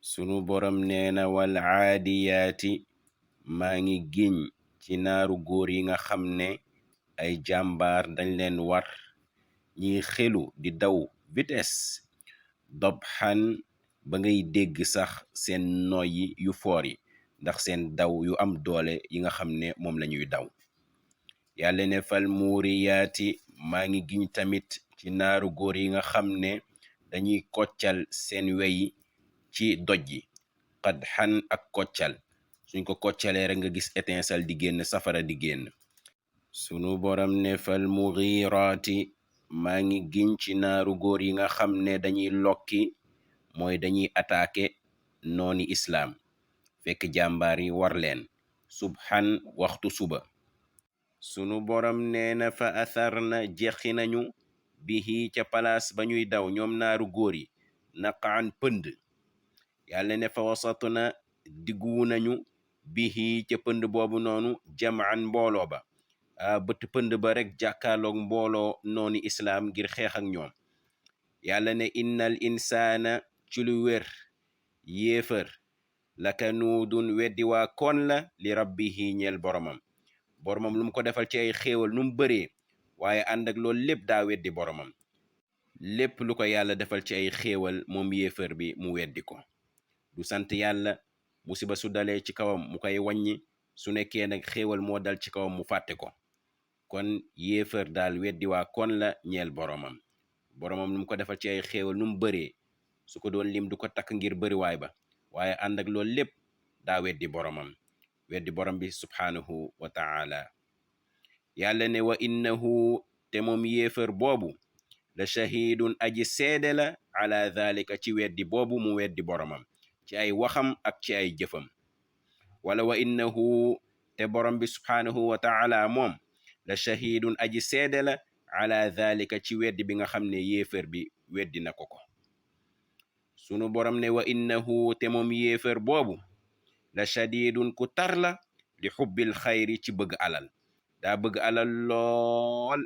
sunu borom nee na wal aadiyaati maa ngi giñ ci naaru góor yi nga xam ne ay jàmbaar dañ leen war ñiy xelu di daw vitesse dobxan ba ngay dégg sax seen noyyi yu foor yi ndax seen daw yu am doole yi nga xam ne moom lañuy daw. yàlla ne fal muuriyaati maa ngi giñ tamit ci naaru góor yi nga xam ne dañuy koccal seen weyi ci doj yi qadxan ak koccal suñ ko koccalee rek nga gis étincelle di génn safara di génn. sunu borom ne fal mughiraati maa ngi giñ ci naaru góor yi nga xam ne dañuy lokki mooy dañuy attaqué nooni islaam fekk jàmbaar yi war leen subhan waxtu suba. sunu borom nee na fa atharna jeqi nañu bihi ca palaas ba ñuy daw ñoom naaru góor yi naqaan pënd. yàlla ne fa wasatna digguwu nañu bihi ca pënd boobu noonu jamaan mbooloo ba bët pënd ba rek jàkkaarloog mbooloo nooni islaam ngir xeex ak ñoom. yàlla ne innal insaana ci lu wér yéefër lakanuudun weddi waa koon la li rabbihi ñeel boromam lu mu ko defal ci ay xéewal nu mu bëree waaye ànd ak loolu lépp daa weddi boromam. lépp lu ko yàlla defal ci ay xéewal moom yéefër bi mu weddi ko du sant yàlla. musiba su dalee ci kawam mu koy wàññi su nekkee nag xéewal moo dal ci kawam mu fàtte ko. kon yéefër daal weddi waa kon la ñeel boromam nu mu ko defal ci ay xéewal nu mu bëree su ko doon lim du ko takk ngir bëriwaay ba waaye ànd ak loolu lépp daa weddi boromam weddi borom bi subhaanahu wa ta'ala. yàlla ne wa innahu te moom yéefër boobu la shahidun aji seede la ala dhalika ci weddi boobu mu weddi boromam ci ay waxam ak ci ay jëfam. wala wa innahu te borom bi subhaanahu wa ta'ala moom la shahidun aji seede la ala dhalika ci weddi bi nga xam ne yéefër bi weddi na ko. sunu borom ne wa innahu te moom yéefër boobu la shadidun ku tar la li xubbil xayri ci bëgg alal daa bëgg alal lool